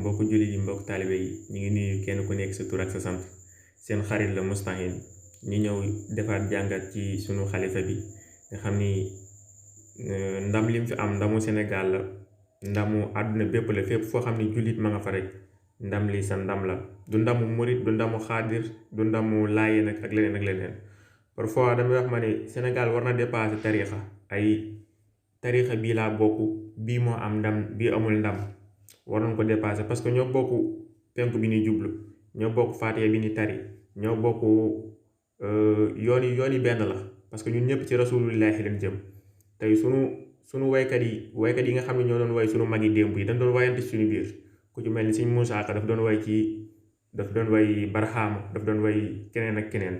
mbokku jullit yi mbokk taalibe yi ñu ngi nuyu kenn ku nekk sa tur ak sa sant seen xarit la Moustahine ñu ñëw defaat jàngat ci sunu xalifa bi nga xam ni ndam lim fi am ndamu Sénégal la ndamu àdduna bépp la fépp foo xam ni jullit ma nga fa rek ndam li sa ndam la du ndamu murit du ndamu xaadir du ndamu laayeen ak leneen ak leneen parfois damay wax ma ne Sénégal war na dépasser tariixa ay tariixa bii laa bokk bii moo am ndam bii amul ndam war nañ ko dépasser parce que ñoo bokk penku bi ñuy jublu ñoo bokk faatiya bi ni tari ñoo bokk yoon yi benn la parce que ñun ñëpp ci rasulillahi leen jëm tey sunu waykat yi nga xam ne ñoo doon way sunu mag yi démb yi dañ doon wayante suñu biir ku ci mel ni Sëñ Muusaa Ka daf doon way Barhaama daf doon way keneen ak keneen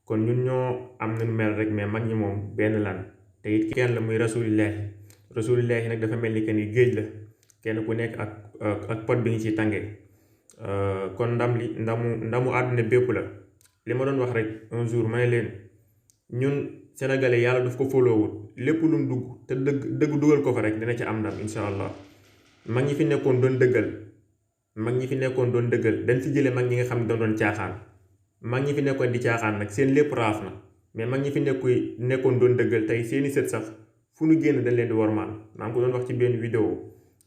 kon ñun ñoo am nañu mel rek mais mag ñi moom benn lan te it kenn la muy rasulillahi nag dafa mel ni que ni géej la kenn ku nekk ak pot bi nga ciy tàngee kon ndamu àdduna bépp la li ma doon wax rek un jour ma ne leen ñun sénégalais yàlla daf ko foloowut lépp lu mu dugg te dëgg dugal ko fa rek dina ci am ndam incha allah mag ñi fi nekkoon doon dëggal dañ fi jëlee mag ñi nga xam ne doon caaxaan mag ñi fi nekkoon di caaxaan nag seen lépp raaf na mais mag ñi fi nekkoon doon dëggal tey seeni sët sax fu nu génn dañ leen di wormaal maa ngi ko doon wax ci benn vidéo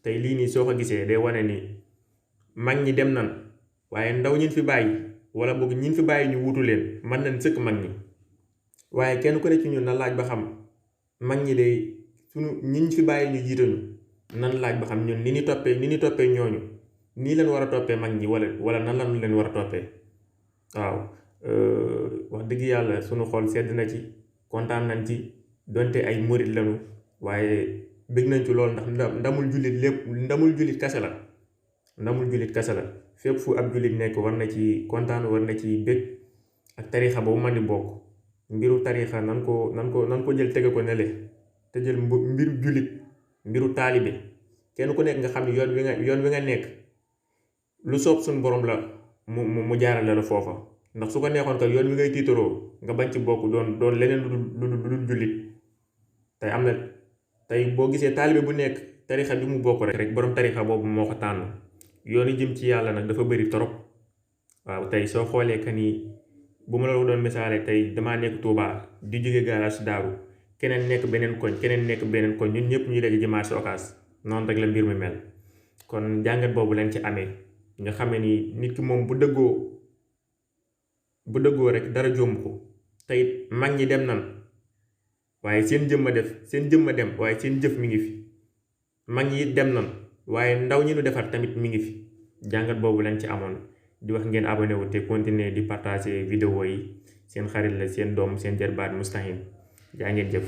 tey lii nii soo ko gisee day wane ni mag ñi dem nan waaye ndaw ñin fi bàyyi wala boog ñin fi bàyyi ñu wutu leen mën nañ sëkk mag ñi waaye kenn ku ne ci ñun na laaj ba xam mag ñi de ñiñ fi bàyyi ñu jiitañu nan laaj ba xam ñun ni ñu toppee ñooñu nii leen war a toppee mag ñi wala nan lañu leen war a toppee waaw wax dëgg yàlla sunu xol sedd na ci kontaan nañ ci donte ay murit lañu waaye bëgg nañ ci loolu ndax ndamul jullit kase la fépp fu ab jullit nekk war na ci kontaan war na ci bëgg ak tariixa boobu man di bokk mbiru tariixa nan ko jël tege ko nele te jël mbiru jullit mbiru taalibe kenn ku nekk nga xam ne yoon wi nga nekk lu soob suñu borom la mu jaarale la foofa ndax su ko neexoon ka yoon wi ngay tiitaroo nga bañ ci bokk doon leneen lu dul jullit tey boo gisee taalibe bu nekk tariixa bi mu bokk rek borom tariixa boobu moo ko tànn yoon yi jëm ci yàlla nag dafa bëri torop waaw tey soo xoolee que ni bu ma la doon misaale tey damaa nekk Touba di jóge garage Daaru keneen nekk beneen koñ ñun ñëpp ñuy daje jëmaat si Ocass noonu rek la mbir mi mel kon jàngat boobu lañ ci amee nga xamee ni nit ki moom bu dëggoo rek dara jomb ko tey mag ñi dem nan waaye seen jëmma dem waaye seen jëf mi ngi fi mag ñi dem nan waaye ndaw ñi nu defar tamit mi ngi fi jàngat boobu lañ ci amoon di wax ngeen abonné wu te continuer di partager vidéo yi seen xarit la seen doom seen jarbaat Moustahine jaa ngeen jëf